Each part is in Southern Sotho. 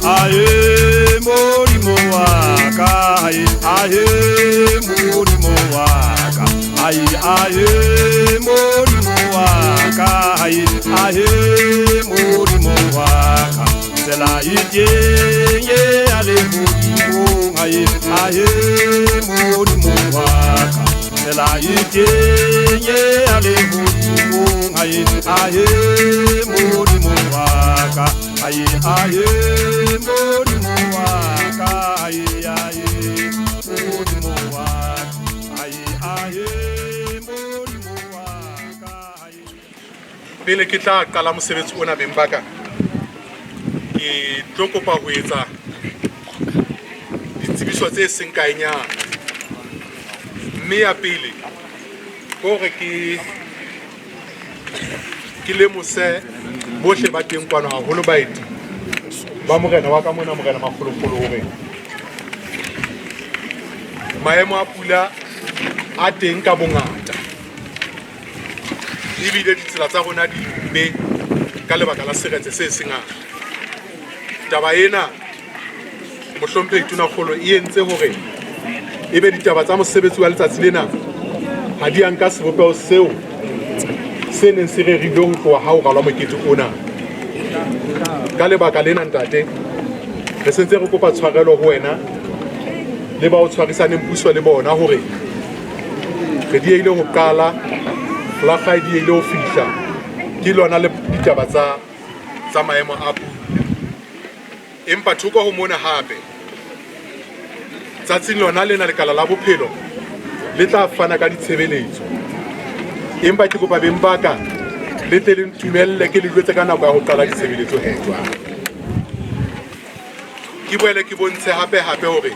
Ahe Modimo wa ka, ahe, ahe Modimo wa ka, ahe, ahe Modimo wa ka, ahe, ahe Modimo wa ka. Tsela e teng e ya lehodimong, ahe, ahe Modimo wa ka. Tsela e teng e ya lehodimong, ahe, ahe Modimo wa ka, ahe, ahe Modimo wa ka, ahe, ahe Modimo wa ka, ahe, ahe Modimo wa ka, ahe. Pele ke tla qala mosebetsi ona, beng ba ka, ke tlo kopa ho etsa ditsebiso tse seng kaenyana. Mme ya pele ke hore ke lemose bohle ba teng kwano, haholo baeti ba morena wa ka mona, Morena Mafolofolo, hore maemo a pula a teng ka bongata, ebile ditsela tsa rona di mpe ka lebaka la seretse se sengata. Taba ena, mohlomphehi Tonakgolo, e entse hore ebe ditaba tsa mosebetsi wa letsatsi lena ha di a nka sebopeho seo se neng se rerilwe ho tloha ha o ralwa mokete ona. Ka lebaka lena, ntate, re sentse re kopa tshwarelo ho wena le ba o tshwarisaneng puso le bona hore re diehile ho qala, flaga e diehile ho fihla ke lona le ditaba tsa maemo a pula. Empa thoko ho mona, hape tsatsing lona lena, lekala la bophelo le tla fana ka ditshebeletso. Empa ke kopa beng ba ka le tle le ntumelle ke le jwetse ka nako ya ho qala ditshebeletso. He jwang, ke boele ke bontshe hape hape hore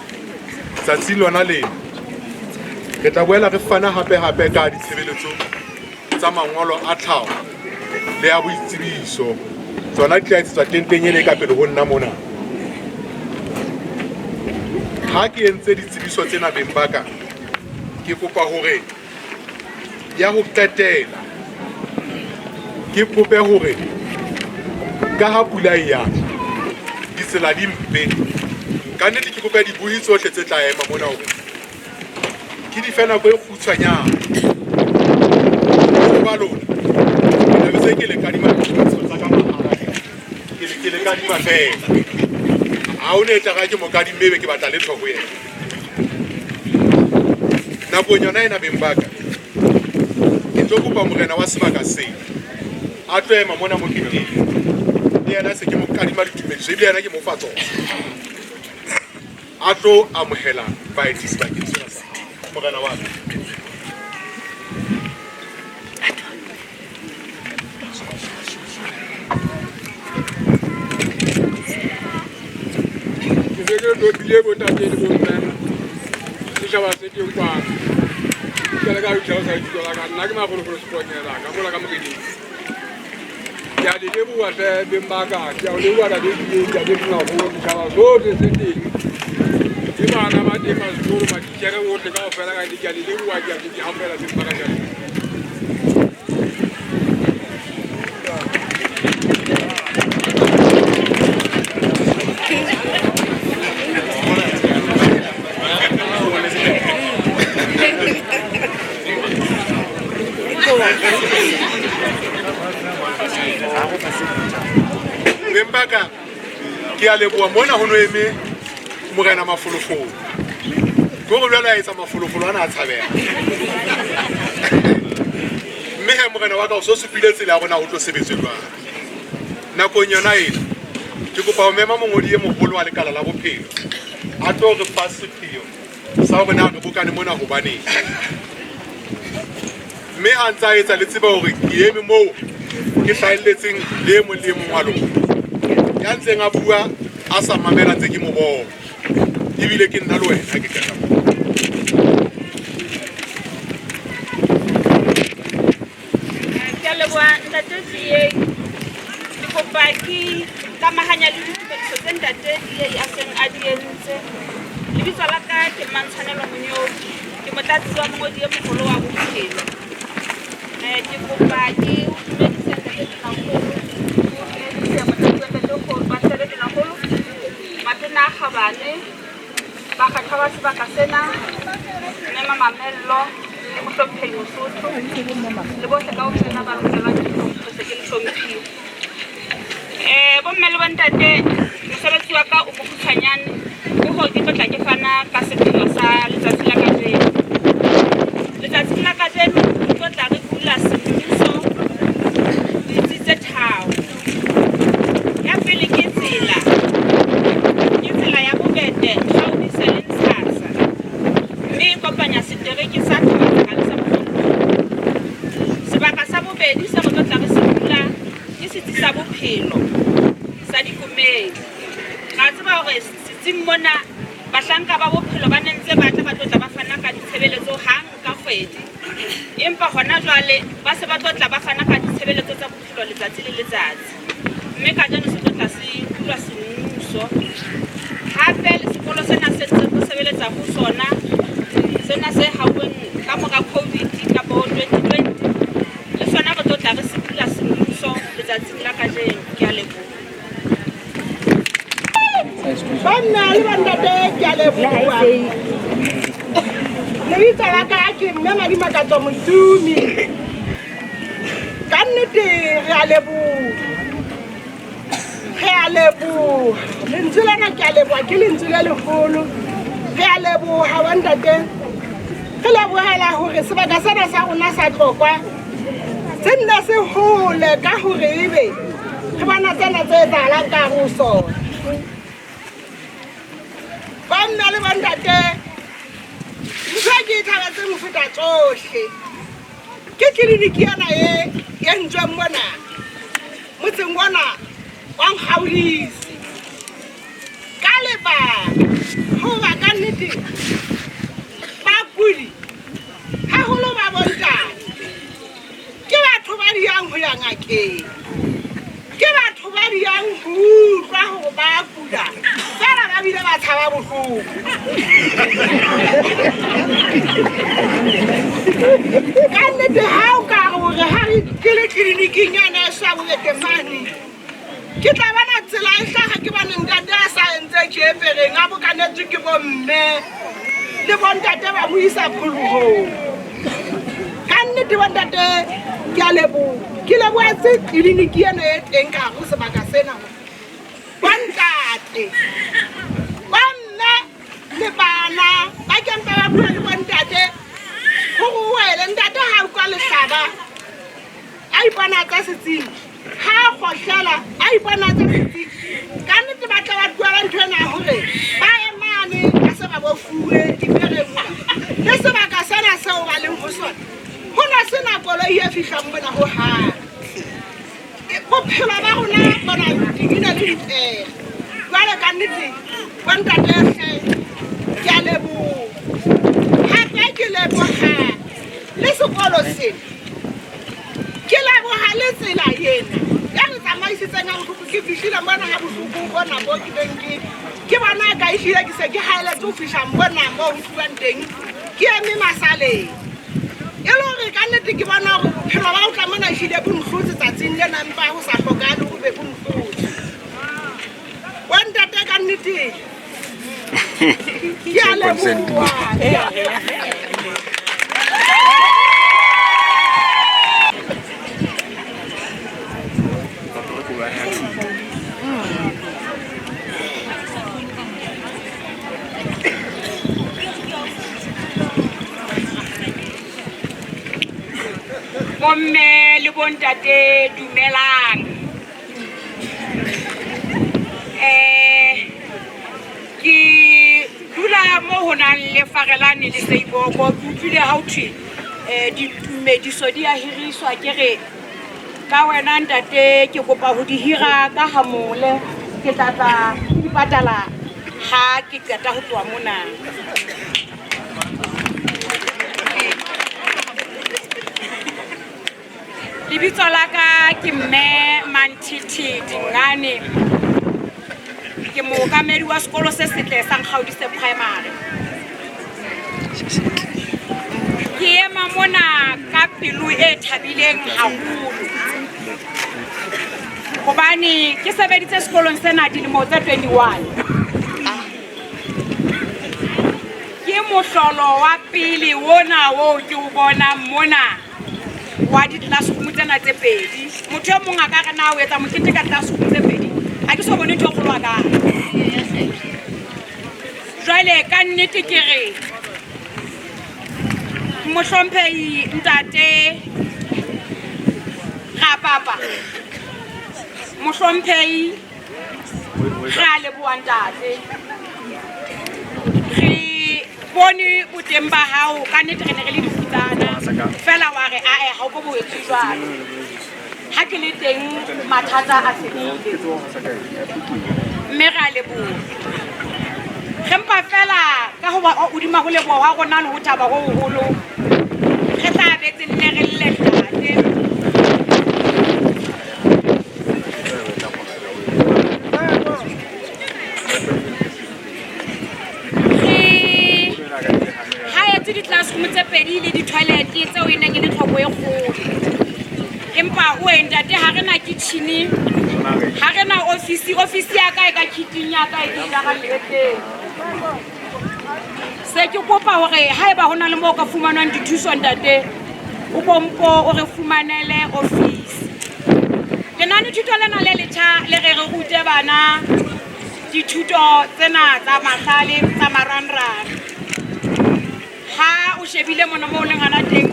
tsatsing lona lena re tla boela re fana hape hape ka ditshebeletso tsa mangolo a tlhaho le ya boitsebiso. Tsona di tla etsetswa tenteng ena e ka pele ho nna mona. Ha ke entse ditsebiso tsena, beng ba ka, ke kopa hore ya ho qetela ke kope hore ka ha pula e ya, ditsela di mpe ka nnete, ke kope dibohi tsohle tse tla ema mona hore ke di fe nako e kgutshwanyane. Ba lona, ke tla be se ke le kadima dithuso tsa ka mahala, ke le kadima fela. Ha o ne e tla ra ke mo kadimme, ebe ke batla letho ho yena nakong yona ena. Beng ba ka, ke tlo kopa morena wa sebaka sena a tlo ema mona mo ke teng, le yena se ke mo kadima ditumediso, ebile yena ke mo fa tsona, a tlo amohela baeti sebakeng sena sa hao, morena wa ka. Ke se ke topile bontate le bomme, setšhaba se teng kwano. Ke le ka itlhalosa lebitso la ka, nna ke Mafolofolo Seponyela ka mola ka Moreneng. Ke a le leboha hle, beng ba ka, ke a o leboha tate, ntate Tonakgolo, setšhaba sohle se teng le bana ba teng ba sekolo, matitjhere bohle kaofela ka ke a le leboha, ke a ke hapela, beng ba ka, ke a leboha. Beng ba ka, ke a leboha. Mona ho no eme Morena Mafolofolo, ke hore jwale a etsa mafolofolo ana a tshabeha. Mme he, morena wa ka, o so supile tsela ya rona ho tlo sebetswe jwang nakong yona ena. Ke kopa ho mema mongodi e moholo wa lekala la bophelo a tlo re fa sepheo sa hore na re bokane mona hobaneng. Mme ha ntse a etsa, le tsebe hore ke eme moo ke hlahelletseng le e mong le e mong wa lona ya ntseng a bua a sa mamela, ntse ke mo bona, ebile ke nna le wena ke qeta moo. Ke a leboha, ntate DA. Ke kopa ke tlamahanya le ditumediso tse ntate DA a seng a di entse. Lebitso la ka ke Mantshwanelo Monyoki, ke motlatsi wa mongodi e moholo wa bophelo. Ke kopa ke o dumedise, ntate Tonakgolo, ke o dumedise, motlatsi wa ntate wa ntate Tonakgolo. Mamello le mohlomphehi Mosotho le bohle kaofela ba lokelwang ke hlompho se ke le hlomphile. Bomme le bontate, mosebetsi wa ka o mokgutshwanyane ke hore ke tlo tla ke fana ka sepheo sa letsatsi la kajeno. Letsatsing la kajeno re tlo tla re bula semmuso ditsi tse tharo. Ya pele ke tsela, ke tsela ya Bobete, Kgaudise le Ntshasa, mme e kopanya setereke sa Thabatsaka le sa Bohlokong. Sebaka sa bobedi se re tlo tla re se bula ke setsi sa bophelo sa Dikomeng. Ra tseba hore setsing mona bahlanka ba bophelo ba ne ntse ba tla ba tlo tla ba fana ka ditshebeletso hang ka kgwedi, empa hona jwale ba se ba tlo tla ba fana ka ditshebeletso tsa bophelo letsatsi le letsatsi, mme kajeno se tlo tla se bulwa semmuso. Hape le sekolo sena se ntseng re sebeletsa ho sona, sena se hauweng ka mora COVID kapo 2020, le sona re tlo tla re se bula semmuso letsatsing la kajeno. Ke a leboha. Banna le bantate, ke a leboha. Lebitso la ka ke mme Madimakatso Motumi. Ka nnete re a leboha, re a leboha. Lentswe lena ke a leboha, ke lentswe le leholo. Re a leboha bontate, re lebohela hore sebaka sena sa rona sa Tlokwa se nne se hole, ka hore ebe re bona tsena tse etsahalang ka hare ho sona. Banna le bontate, ntho e ke e thabetseng ho feta tsohle ke tleliniki ena e entsweng mona motseng ona wa Nkgaolise, ka lebaka hoba ka nnete bakudi haholo ba bontate ke batho ba diyang ho ya ngakeng, ke batho ba diyang ho utlwa hore ba kula fela ba bile ba tshaba bohloko. Ka nnete ha o ka re hore ha re ke le tleliniking yane e sa Bobete mane, ke tla bona tsela e hlaga, ke bone ntate a sa entse tjepereng, a bokanetswe ke bomme le bontate ba mo isa pholohong. Ka nnete bontate, ke a leboha, ke lebohetse tleliniki ena e teng ka hare ho sebaka sena. Bontate, bomme le bana ba kempa ba bua le bontate hore wele ntate ha utlwa lehlaba a iponatsa setsing, ha a kgohlela a iponatsa setsing. Ka nnete ba tla ba tlohela ntho ena hore ba emane ba se ba bofuwe dipereng mona le sebaka sena seo ba leng ho sona, ho na sena koloi e fihlang mona ho hang. Bophelo ba rona bona dibina le dipere jwale. Ka nnete bontate hle, ke a leboha. Hape ke leboha le sekolo sena, ke leboha le tsela ena ya re tsamaisitseng ha bohloko. Ke fihlile mona ha bohloko bona bo ke beng ke bona ka ehlile ke se ke haeletse ho fihla mona mo ho tluwang teng, ke eme masaleng e le hore ka nnete ke bona hore bophelo ba ho tla mona ehlile bo nhlotse tsatsing lena, mpa ho sa hlokahale ho be bo nhlotse. Bontate, ka nnete ke a leboha. Bomme le bontate, dumelang. Ke dula mo ho nang le Farelane le Seiboko. Ke utlwile ha ho thwe ditumediso di a hiriswa, ke re ka wena ntate ke kopa ho di hira ka hamole, ke tla tla ke di patala ha ke qeta ho tloha mona. Lebitso la ka ke mme Manthithi Dingane, ke mookamedi wa sekolo se setle sa Nkgaudise Primary. Ke ema mona ka pelo e thabileng haholo hobane ke sebeditse sekolong sena dilemo tse 21. Ke mohlolo wa pele ona oo ke o bonang mona wa di-classroom tsena tse pedi. Motho e mong a ka re na o etsa mokete ka classroom tse pedi, ha ke so bone ntho e kgolo hakalo. Jwale ka nnete ke re mohlomphehi ntate Rapapa, mohlomphehi re a leboha ntate, re bone boteng ba hao. Ka nnete re ne re le dikgutsana fela, wa re ae ha o ko bo etse jwalo. Ha ke le teng mathata a fedile, mme re a leboha. Re mpa fela ka hoba hodima ho leboha hwa rona le ho thaba ho hoholo, re tla betse nne re lle ntate. Re haetse di-classroom tse pedi le di-toilet tseo e neng e le tlhoko e kgolo, empa oe ntate ha re na kitchen, ha re na office. Office ya ka e ka kiting ya ka e ke jarang lehetleng. Se ke kopa hore haeba ho na le moo ka fumanwang dithuso ntate, o kompo o re fumanele office. Lenane thuto lena le letjha le re re rute bana dithuto tsena tsa mahlale tsa marangrang. Ha o shebile mona moo o leng hana teng,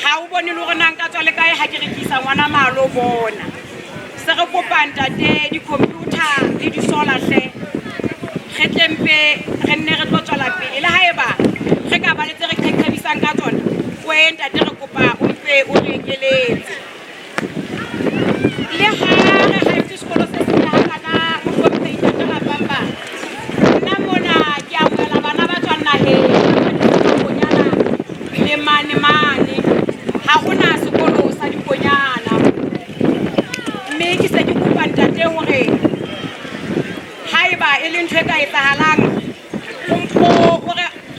ha o bone le hore na nka tswa le kae ha ke re ke isa ngwana malo bona. Se re kopa ntate di-computer le di-solar hle, re tle mpe re nne re tlo tswela pele. Le haeba re ka ba le tse re qheqhebisang ka tsona, oe ntate re kopa o mpe o re ekeletse. Le ha re haetse sekolo se setle hakana, mohlomphehi ntate Rapapa, nna mona ke amohela bana ba tswang naheng, ba le mane mane. Ha hona sekolo sa dikonyana, mme ke se ke kopa ntate hore haeba e le ntho e ka etsahalang, o mpo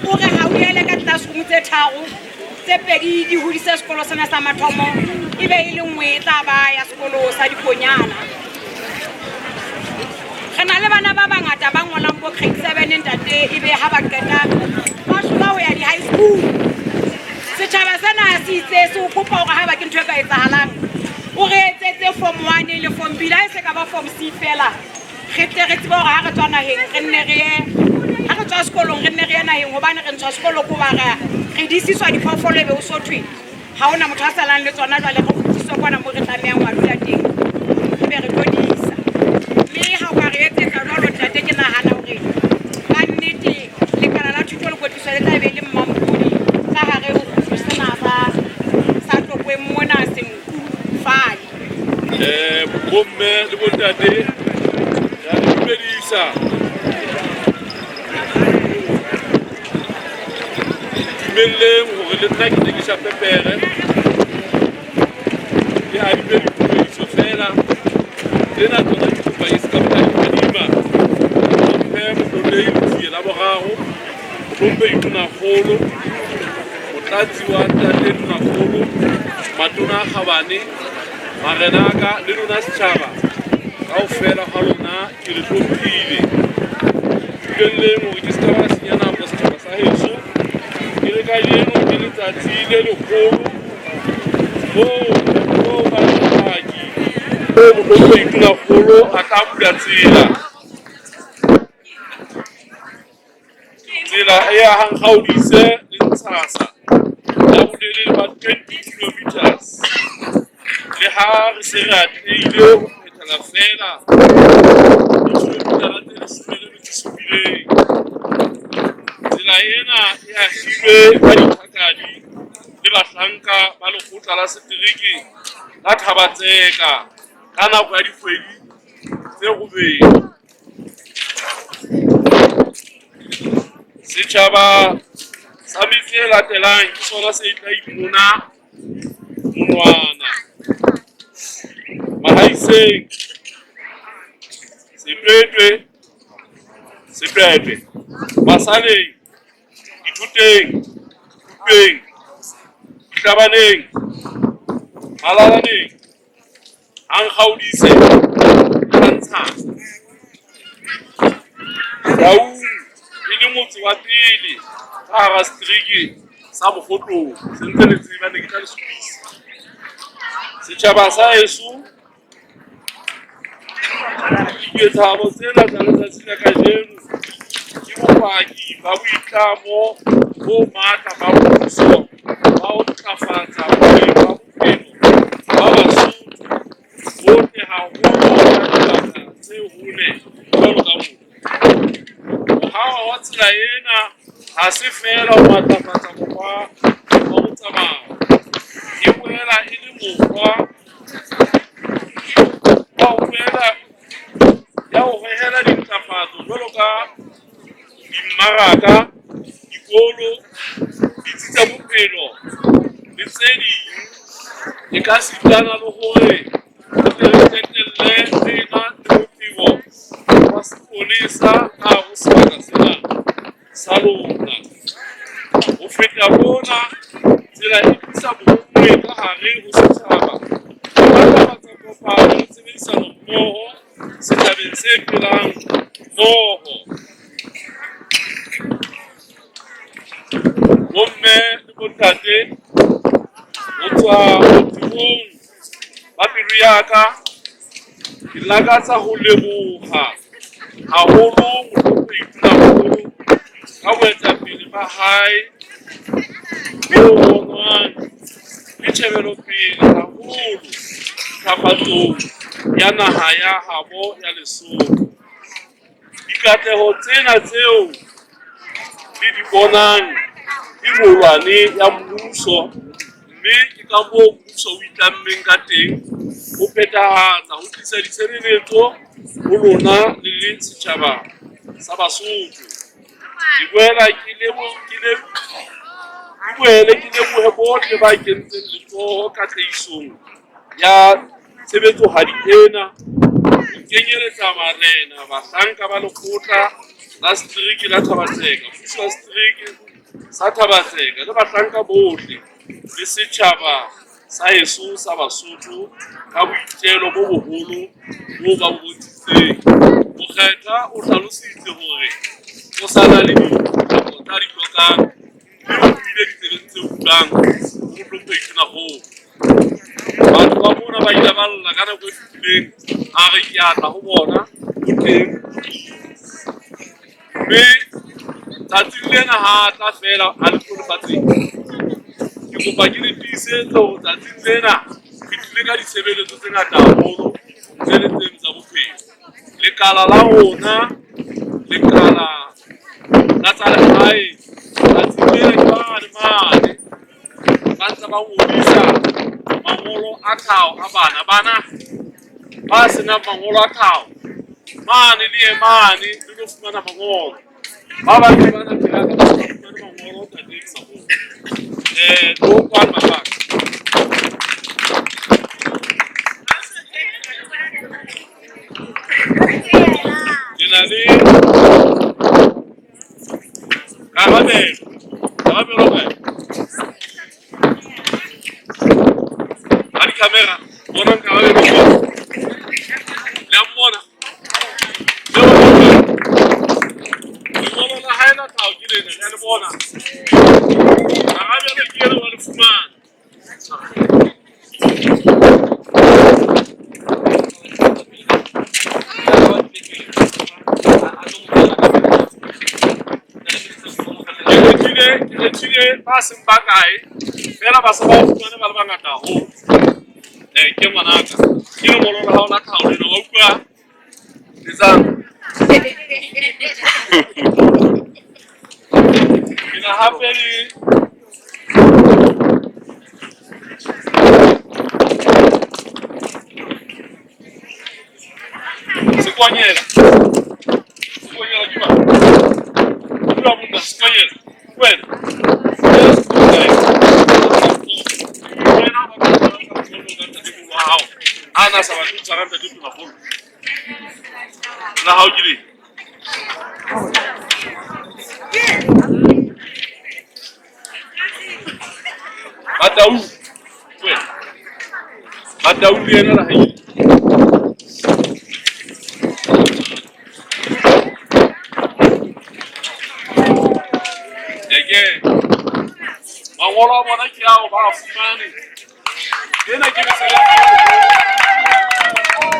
o re hauhele ka classroom tse tharo, tse pedi di hodise sekolo sena sa mathomo, e be e le nngwe e tla ba ya sekolo sa dikonyana. Re na le bana ba bangata ba ngolang bo grade 7 ntate, e be ha ba qeta ba hlola ho ya di-high school. Setjhaba sena se itse se o kopa hore haeba ke ntho e ka etsahalang, o re etsetse form 1 le form B, le ha e se ka ba form C fela, re tle re tsebe hore ha re tswa naheng re nne re ye, ha re tswa sekolong re nne re ye naheng, hobane re ntshwa sekolo ko ba re disiswa diphoofolo, e be o so thwe ha hona motho a salang le tsona. Jwale re kgutliswe kwana moo re tlamehang ho dula teng, e be re tlo disa. Mme ha o ka re etsetsa jwalo ntate, ke nahana hore ka nnete lekala la thuto le kwetliso le tla be le mmampodi ka hare ho kgutlo sena sa Tlokweng mona Senku Fale. Bomme le bontate, re a le dumedisa. Dumelleng hore le nna ke tle ke shape pere, ke adime ditumediso fela tsena tsona ke kopa e se ka boka di adima. Mphe Motlotlehi Letsie la boraro, Mohlomphehi Tonakgolo, Motlatsi wa Ntate Tonakgolo, matona a kgabane, marena a ka le lona setjhaba kaofela ha lona, ke le hlomphile. Dumelleng hore ke se ka ba senya nako setjhaba sa heso. Ke le kajeno ke letsatsi le leholo moo ba bopaki moo Mohlomphehi Tonakgolo a tla bula tsela. Tsela e ahang Gaodise le Ntshasa ya bolelele ba 20 kilometers. Le ha re se re atlehile ho phethela feela dikilomitara tse 17. Tsela ena e ahilwe ka dithakadi le bahlanka ba lekgotla la setereke la Thaba-Tseka ka nako ya dikgwedi tse 8. Setjhaba sa metse e latelang ke sona se tla ipona monwana: Mahaiseng, Setwetwe, Sepepe, Masaleng, Dithoteng, Thupeng, Dihlabaneng, Malalaneng, Hankgaodise, Ntshasa, Taung. e le motse wa pele ka hara setereke sa Mokgotlong. Se ntse le tseba, ne ke tla le supisa. Setjhaba sa heso, diketsahalo tsena tsa letsatsi la kajeno ke bopaki ba boitlamo bo matla ba mmuso ba ho ntlafatsa boleng ba bophelo ba Basotho bohle, haholo ka dibaka tse hole jwalo ka mona. Ho hahwa hwa tsela ena ha se feela ho matlafatsa mokgwa wa motsamao, e boela e le mokgwa wa ho boela ya ho hohela dintlafatso jwalo ka dimmaraka, dikolo, ditsi tsa bophelo le tse ding. E ka sitana le hore re tle re qetelle re ena le botebo wa sepolesa ka hare ho sebaka sena sa lona. Ho feta mona, tsela e tlisa bonngwe ka hare ho setjhaba, e matlafatsa kopano le tshebedisano mmoho setjhabeng se phelang mmoho. Bomme le bontate, ho tswa botebong ba pelo ya ka, ke lakatsa ho leboha haholo Mohlomphehi Tonakgolo ka boetapele ba hae bo bonwang le tjhebelopele haholo ntlafatsong ya naha ya habo ya Lesotho. Dikatleho tsena tseo le di bonang ke molwane ya mmuso, mme ke ka moo mmuso o itlammeng ka teng ho phethahatsa ho tlisa ditshebeletso ho lona le le setjhaba sa Basotho. Ke boela ke boele ke lebohe bohle ba kentseng letsoho katlehisong ya tshebetsohadi ena, ho kenyeletsa marena, bahlanka ba lekgotla la setereke la Thaba-Tseka, mmuso wa setereke sa Thaba-Tseka le bahlanka bohle le setjhaba sa heso sa Basotho ka boitelo bo boholo bo ba bo bontshitseng. Mokgetha o hlalositse hore o sa na le ditlhoko tsa di hlokang mme o buile ditsebeng tse utlwang ho Mohlomphehi Tonakgolo. Batho ba mona ba ile ba lla ka nako e fetileng, a re ke a tla ho bona, o teng. Mme tsatsing lena ha a tla feela a le tlo lefatsheng. Ke kopa ke le tiisetse hore tsatsing lena re tlile ka ditshebeletso tse ngata haholo tse le tseno tsa bophelo. Lekala la rona, lekala la tsa lehae, tsatsing lena ke mane mane ba ntse ba ngodisa mangolo a tlhaho a bana. Bana ba senang mangolo a tlhaho mane le ye mane le lo fumana mangolo. Ba bang ke bana phela ka ba fumane mangolo tate Tonakgolo. Tlo kwano mabaka. Ke na le Karabelo. Karabelo kae? Ha di-camera, bonang Karabelo ko. Le a mmona? Le bona? Lengolo la hae la tlhaho ke lena, le a le bona. Karabelo ke ena wa le fumana. Ke kgethile ba seng ba kae fela, ba se ba fumane ba le bangata haholo. Ke ngwanaka, ke lengolo la hao la tlhaho lena, wa utlwa? Etsang? Ke na hape le Sekonyela. Sekonyela ke mang? Dula monna, Sekonyela. Wena. Wena ba ka tshwara ka letsoho ka ntatemoholo wa hao. A na sa batle ho tshwara ntate Tonakgolo. La hao ke le. Batau. Wena. Batau le yena la hae. fumane. Ena ke mesebetsi e meholo.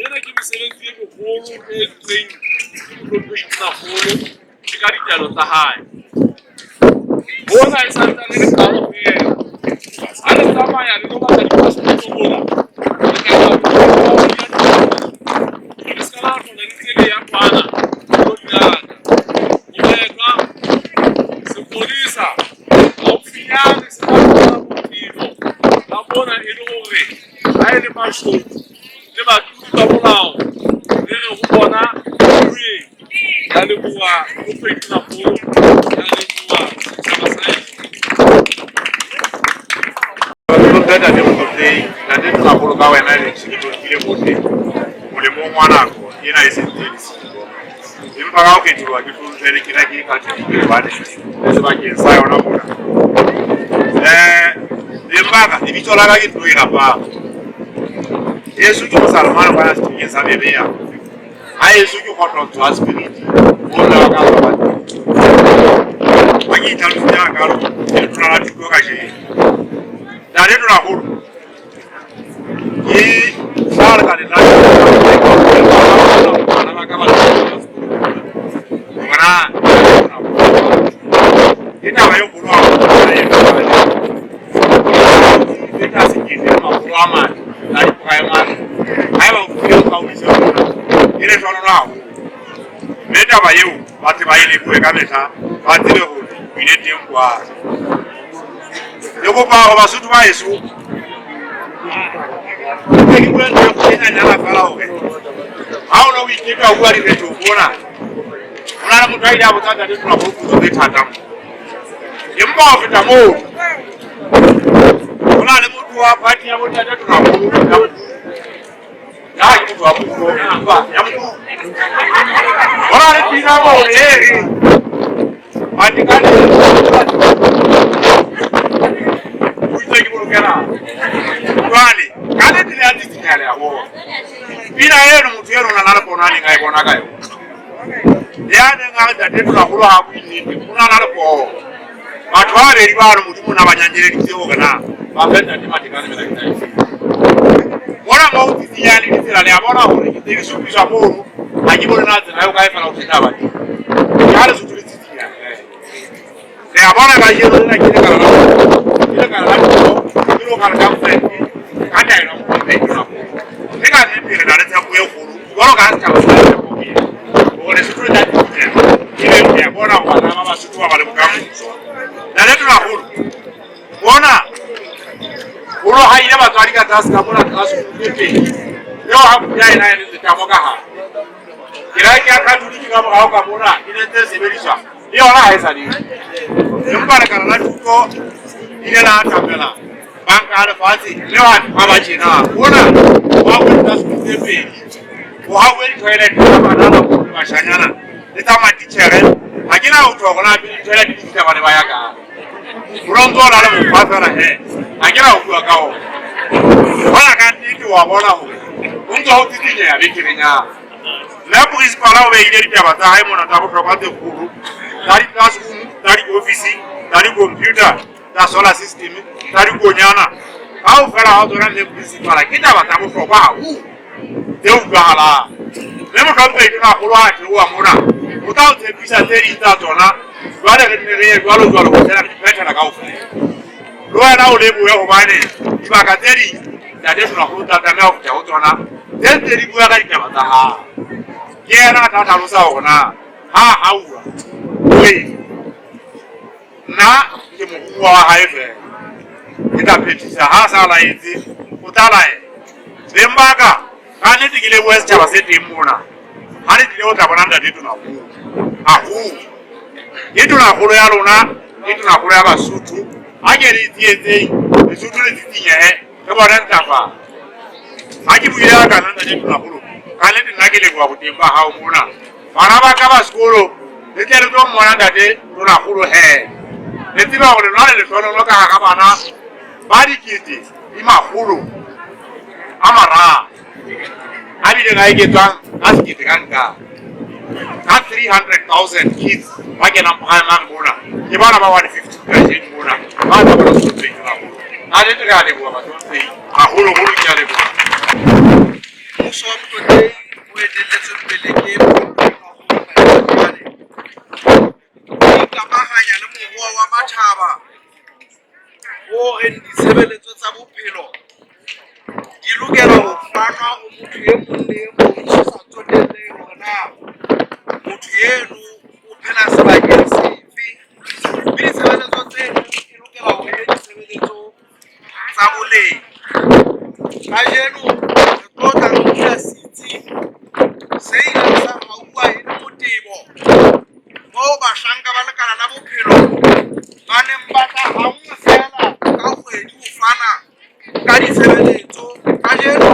Ena ke mesebetsi e meholo e entsweng ke Mohlomphehi Tonakgolo le ka ditaelo tsa hae. Hona e santsane e le qalo feela. Ha le tsamaya le lo batla di-passport mona, le tla le se ka la hlola ntse le ya kwana le lo di lata. Mokgethwa, sepolesa haufinyane se tla fumana botebo ba mona e le hore ha e le mashodu le batlodi ba molao le re ho bona ruri. Ke a leboha Mohlomphehi Tonakgolo, ke a leboha setjhaba sa heso. Ntate Mohlomphehi, Ntate Tonakgolo ka wena le se ke tlotlile bohle molemong wa nako ena e sentse e le siko. Empa ka ho kgetholoha ke hlomphe le kereke e Katholike hobane le sebakeng sa yona mona. Beng ba ka, lebitso la ka ke Ntoi Rapama. Heso ke mosalomane kwana seterekeng sa Berea. Ha heso ke kgotlotso ya spirit, bomme ba ka tswa ba teng. Ha ke itlhalositse hakalo, ke letona la thuto kajeno. Ntate Tonakgolo, ke hlaha lekaleng la bana ba ka ba hore na ke taba e kgolo haholo e tla sekete le makgolo a mane tsa di-primary haeba o fihlile o kgaodise mona e lehlohonolo haholo mme taba eo ba tle ba e lebohe ka mehla ba tsebe hore o ile teng kwano. Ke kopa hore Basotho ba heso ke ke bue ntho e nyenyana fela hore ha o ne o iketla o bua diphetho mona ho na le motho a ile a botsa ntate Tonakgolo potso tse thata mo. Empa ho feta moo ho na le motho wa party ya bontate Tonakgolo ya ya ke motho wa puso empa ya motho ho na le pina moo e reng Matekane o itse ke bolokela jwale ka nnete le ya tsitsinya le ya bona pina eno motho eno o na le pono a neng a e bona ka yona ya neng a re ntate Tonakgolo ha bue nnete o na le pono batho ba babedi bano modimo o na ba nyanyeleditse hore na ba fe ntate Matekane melaetsa efe mona mo o tsitsinyang le ditsela le a bona hore ke tse ke supiswa mono ha ke bone na tsela eo kae fela ho feta batho ke ha Lesotho le tsitsinya le a bona kajeno lena ke lekala la ke lekala la thuto ke local government ka taelo ya Mohlomphehi Tonakgolo mme ka nnete re na le tshepo e kgolo jwalo ka ha setjhaba se na le tshepo ho yena hore Lesotho le tla tsitsinya ebe re a bona hore bana ba Basotho ba ba le bokamoso. Ntate Tonakgolo bona ho lohahile batswadi ka tlase ka mona classroom tse pedi eo ha pula ena e leng letamo ka hare. Kereke ya Katholike ka morao ka mona e ne ntse e sebediswa le yona ha e sa le empa lekala la thuto ile la atamela banka ya lefatshe mme wa ba ba tjena mona ho hauwe di-classroom tse pedi ho hauwe di-toilet tsa banana le bashanyana le tsa matitjhere ha ke na ho tjho hore na pele di-toilet di fihla ba ne ba ya kae ho no ntso na le mokgwa fela he ha ke na ho bua ka ona hona ka nnete wa bona hore ho ntse ho tsikinyeha bekerenyana mme principal o behile ditaba tsa hae mona tsa bohlokwa tse kgolo tsa di-classroom tsa di-office tsa di-computer tsa solar system tsa dikonyana kaofela ha tsona mme principal ke taba tsa bohlokwa haholo tse utlwahalang mme mohlomphehi Tonakgolo ha theoha mona o tla o tshepisa tse ding tsa tsona jwale re nne re ye jwalo jwalo ho fihlela re di phethela kaofela le wena o lebohe hobane dibaka tse ding ntate Tonakgolo o tla tlameha ho fihla ho tsona tse ntse di bua ka ditaba tsa hao ke yena a tla hlalosa hore na ha hauwa o eng nna ke moruwa wa hae fela ke tla phethisa ha a sa laetse o tla laela beng ba ka ka nnete ke lebohe setjhaba se teng mona ha le tlile ho tla bona ntate Tonakgolo haholo ke Tonakgolo ya lona ke Tonakgolo ya Basotho ha ke le tsietseng Lesotho le tsitsinyehe re bone ntlafalo ha ke buile ka kana ntate Tonakgolo ka nnete nna ke leboha boteng ba hao mona bana ba ka ba sekolo le tle le tlo mmona ntate Tonakgolo he le tseba hore lona le lehlohonolo ka hara bana ba dikete di makgolo a mararo a bileng a eketswang ka sekete ka nka ka 300,000 kids ba kenang primary mona ke bana ba 150. Kajeno mona ba tla bona Mohlomphehi haholo. Ka nnete re a leboha Bahlomphehi haholoholo, ke a leboha. Mmuso wa Motlotlei o etelletsweng pele ke Mohlomphehi Maholo o ikamahanya le moruo wa matjhaba o reng ditshebeletso tsa bophelo di lokela ho fanwa ho motho e mong le e mong ho sa tsotellehe hore na motho eno o phela sebakeng sefe, mme ditshebeletso tseno e lokela hore e be ditshebeletso tsa boleng. Kajeno re tlo tla re bula setsi se ileng sa hauwa e le motebo moo bahlanka ba lekala la bophelo ba neng ba tla hanngwe feela ka kgwedi ho fana ka ditshebeletso. Kajeno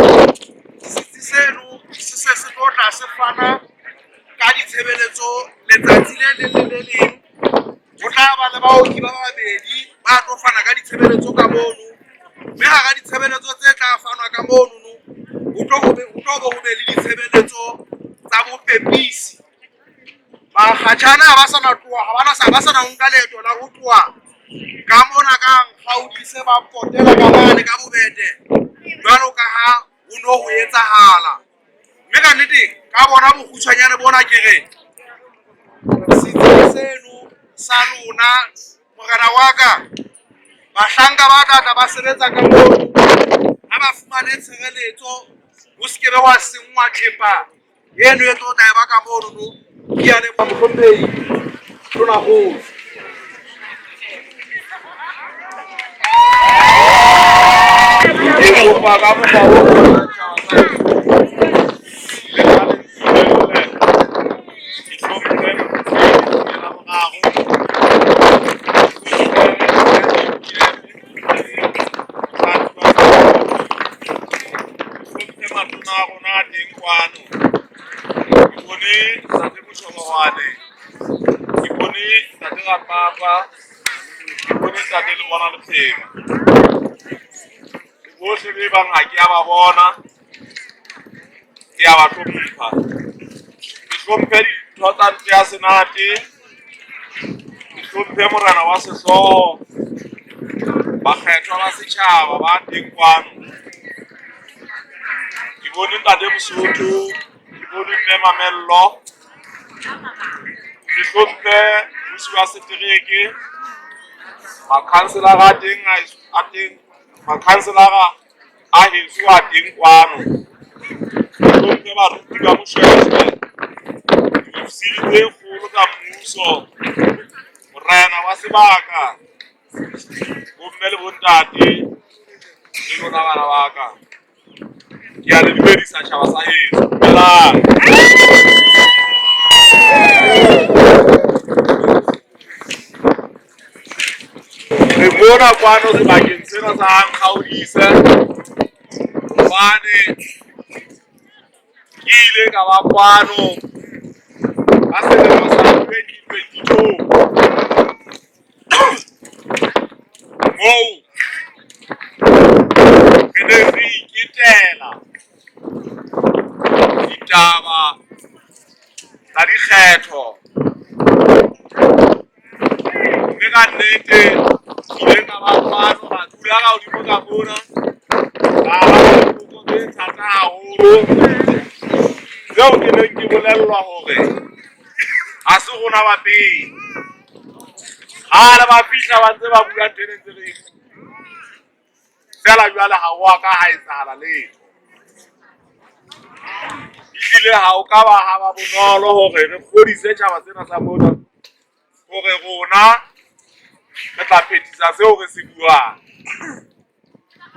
setsi seno se se se tlo tla se fana ka ditshebeletso letsatsi le leng le le leng. Ho tla ba le baoki ba babedi ba tlo fana ka ditshebeletso ka mono, mme hara ditshebeletso tse tla fanwa ka monono ho tlo ho be ho be le ditshebeletso tsa bopepisi. Bakgatjhane ha ba sa na tloha, ha ba sa ba sa na ho nka leeto la ho tloha ka mona ka Nkgaodise ba potela ka mane ka Bobete jwalo ka ha ho no ho etsahala. Mme ka nnete ka bona bokgutshwanyane bona ke re setsi seno sa lona morena wa ka, bahlanka ba tla tla ba sebetsa ka moo ha ba fumane tshireletso, ho se ke be hwa senngwa thepa eno e tlo tla e ba ka monono. Ke a leboha Mohlomphehi Tonakgolo. Ke kopa ka mokgwa o matona a rona a teng kwano. Ke bone ntate Moshologwane, ke bone ntate Rapapa, ke bone ntate Lebona Lephema. Le bohle be bang ha ke a ba bona, ke a ba hlompha. Ke hlomphe ditho tsa ntlo ya senate, ke hlomphe morena wa sehlooho, bakgethwa ba setjhaba ba teng kwano. Ke bone ntate Mosotho, ke bone mme Mamello, ke hlomphe mmusi wa setereke, makhanselara a teng a teng, makhanselara a heso a teng kwano. Ke hlomphe baruti ba Moshweshwe, diofisiri tse kgolo tsa mmuso, morena wa sebaka, bomme le bontate le lona bana ba ka. Ke a le dumedisa tjhaba sa heso. Dumelang. Re mona kwano sebakeng sena sa Nkgaodise hobane ke ile ka ba kwano ka selemo sa 2022 moo re ne re iketela ditaba tsa dikgetho, mme ka nnete ke ile ka ba kwano, ra dula ka hodimo ka mona, ra ba dipotso tse thata haholo tseo ke neng ke bolellwa hore ha se rona ba pele. Kgale ba fihla ba ntse ba bua ntho e ne ntse re e fela jwale ha ho a ka ha etsahala letho. Ehlile ha o ka ba ha ba bonolo hore re kgodise tjhaba sena sa mona hore rona re tla phethisa seo re se buang.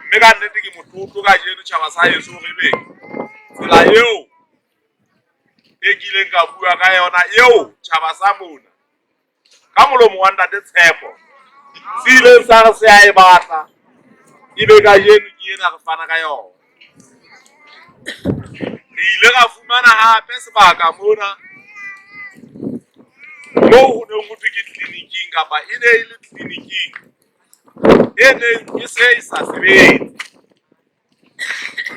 Mme ka nnete ke motlotlo kajeno tjhaba sa heso hore ebe tsela eo e kileng ka bua ka yona eo tjhaba sa mona ka molomo wa ntate Tshepo se ileng sa re se a e batla, ebe kajeno ke ena re fana ka yona. Re ile ra fumana hape sebaka mona moo ho neng ho thwe ke tleliniking kapa e ne e le tleliniking e neng e se e sa sebetse,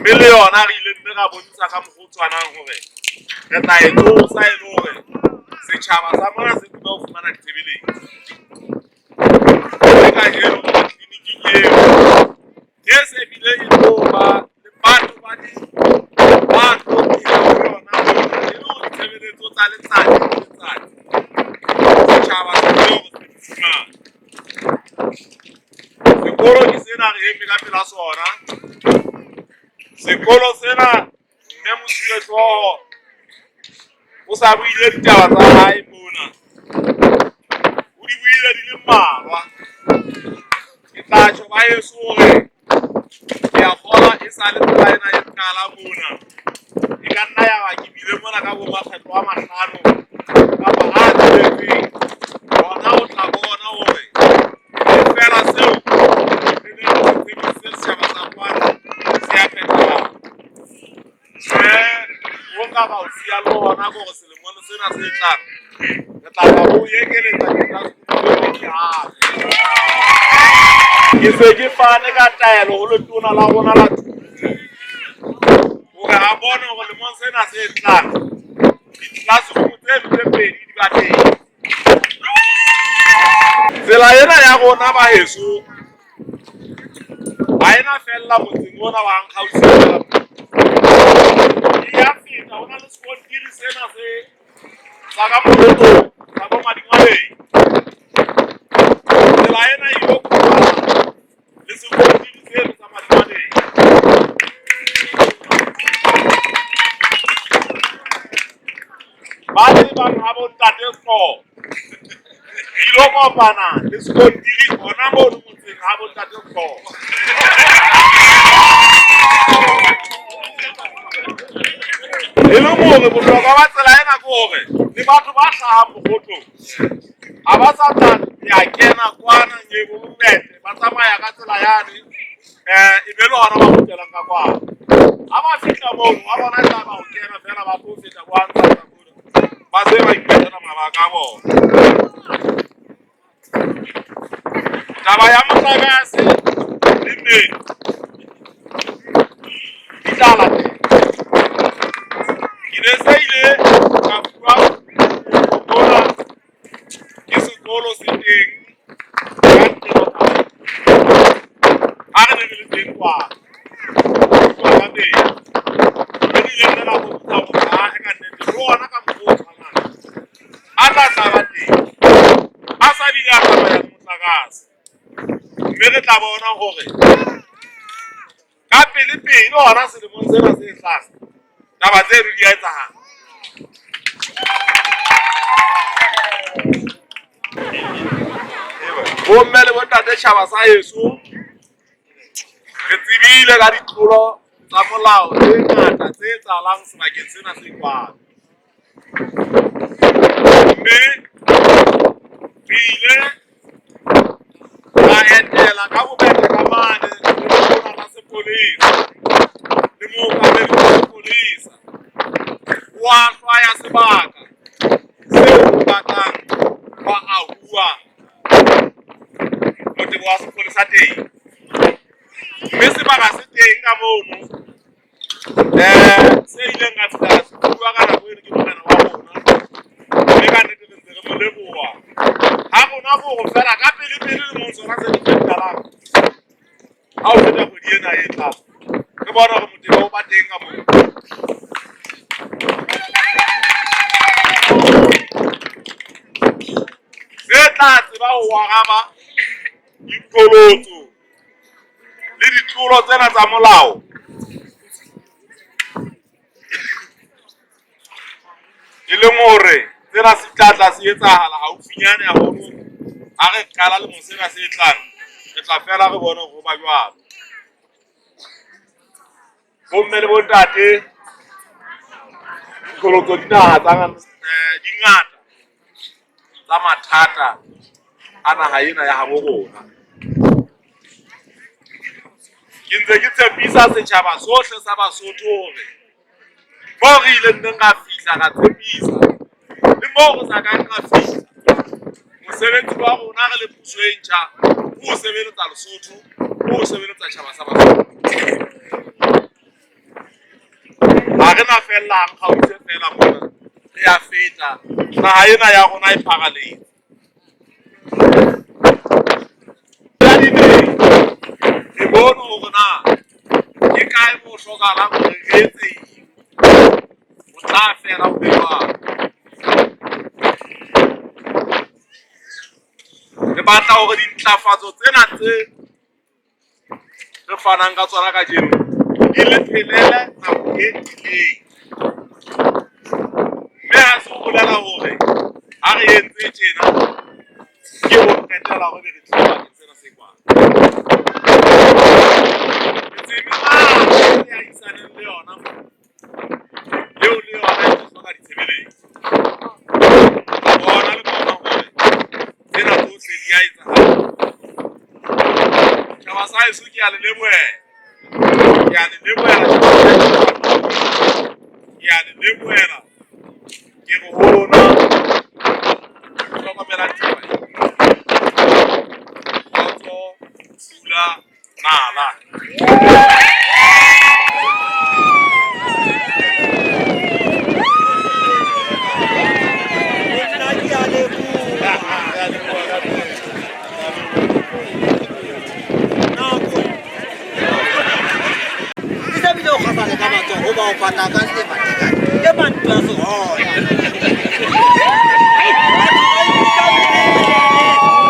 mme le yona re ile mme ra bontsha ka mokgwa o tshwanang hore re tla e tlosa e le hore setjhaba sa mona se tsebe ho fumana ditshebeletso. Le kajeno re tleliniking eo e se bile e tlo ba le batho ba di ba tlo phela ho yona mona, e le hore ditshebeletso tsa letsatsi le letsatsi setjhaba se tsebe hore se di fumane. Sekolo ke sena re eme ka pela sona. Sekolo sena mme Mosuwehlooho o sa buile ditaba tsa hae mona, o di buile di le mmalwa. Ke tla tjho ba heso hore ke a kgolwa e sa le tsela ena e qala mona, e ka nna ya ba ke bile mona ka bo makgetlo a mahlano kapa a tsheletseng. Hona o tla bona hore e fela seo re neng re se tshepisitse setjhaba sa kwano se a phethahala. Tjhe, ho nka ba o siya le hona ke hore selemong sena se tlang re tla tla ho ekeletsa di-classroom tse pedi hape. Ke se ke fane ka taelo ho letona la rona la thuto hore a bone hore lemong sena se tlang di-classroom tseno tse pedi di ba teng. Tsela ena ya rona ba heso ha ena fella motseng ona wa Nkgausi fela. E ya feta, ho na le sekontiri sena se sa ka Mokgotong sa bo Madingwaneng. Tsela ena e ilo kopana le sekontiri seno sa Madingwaneng. Ba tsebang ha bo ntate Hlo ilo kopana le sekontiri hona mono motseng ha bo ntate Hlo. E le hore bohlokwa ba tsela ena ke hore le batho ba hlahang Mokgotlong ha ba sa tla ya kena kwana Nyebobete, ba tsamaya ka tsela yane e be le hona ba kgutlelang ka kwana. Ha ba fihla mono wa bona e tla ba ho kena fela ba tlo feta kwa ntsatsa mona, ba se ba iphetela mabaka a bona. Taba ya motlakase le metsi di tla latela. Ke ne se ile ka fuwa mona ke sekolo se teng ka ntle ha re ne re le teng kwana kwa ka teng, mme re ile ra bontsha hore ha ka nnete le ona ka mokgwa o tshwanang a tla tla ba teng a sa bile a tsamaya le motlakase, mme re tla bona hore ka pele pele hona selemong sena se tlang taba tseno di a etsahala. Bomme le bontate tjhaba sa heso, re tsebile ka ditlolo tsa molao tse ngata tse etsahalang sebakeng sena se kwano, mme re ile ra etela ka bobete ka mane le letona la sepolesa le mookamedi wa sepolesa wa hlwaya sebaka seo ho batlang hwa ahuwa motebo wa sepolesa teng, mme sebaka se teng ka mono se ileng ka fihla ka se bua ka nako eno ke morena wa rona, mme ka nnete re ntse re mo leboha. Ha rona ke hore fela ka pele pele lemong sona se re qalang ha o feta kgwedi ena e tlang, re bone hore motebo o ba teng ka moo. Se tla tseba ho araba diqholotso le ditlolo tsena tsa molao e leng hore tsena se tla tla se etsahala haufinyane haholo. Ha re qala lemong sena se tlang, re tla fela re bone hore ho ba jwalo. Bomme le bontate, diqholotso di naha tsa di ngata tsa mathata a naha ena ya habo rona. Ke ntse ke tshepisa setjhaba sohle sa Basotho hore moo re ileng neng ra fihla ra tshepisa, le moo re sa kang ra fihla, mosebetsi wa rona re le puso e ntjha ke ho sebeletsa Lesotho, ke ho sebeletsa tjhaba sa Basotho. Ha re na fellang kgautse fela mona, re a feta. Naha ena ya rona e pharaletse. kae mo ho hlokahalang hore re etse eng, ho tla fela ho be jwalo. Re batla hore dintlafatso tsena tse re fanang ka tsona kajeno di le phelele nako e telele. Mme ha se ho bolela hore ha re entse tjena ke ho qetela hore be re tlile bakeng sena se kwano. Metse e mengata e ahisaneng le yona eo le yona e tlo hloka ditshebeletso. Bona le bona hore tsena tsohle di a etsahala. Setjhaba sa heso ke a le lebohela. Ke a le lebohela setjhaba sa heso. Ke a le lebohela. Ke re ho lona hlokomelang taba e. Kgotso, pula, nala. Ebile o kgafale ka matsogo ba o pata ka le matekane ke manto a sehoya.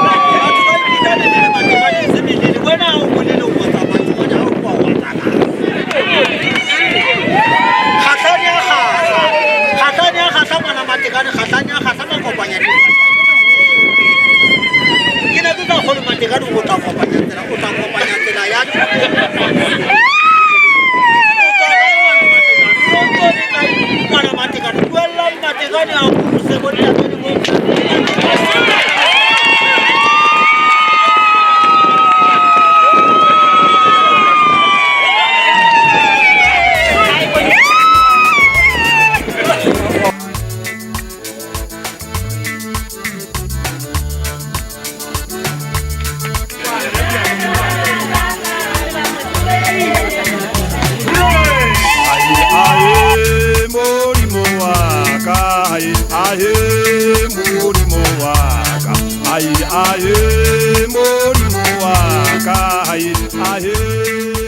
Batho ba ipitsa melele, matekane e se melele. Wena ha o bolele o botsa batho wena ha o kwa wa tsana. Kgahlane ya kgahla, kgahlane ya kgahla ngwana matekane, kgahlane ya kgahla makopanya di. Ke ne ke sa kgolwe matekane o tla kopanya tsela, o tla kopanya tsela ya ngwana matekane. Buellang matekane a buse bo ntate le bo Ae Modimo wa ka, ae ae Modimo wa ka, ae ae Modimo wa ka, ae ae.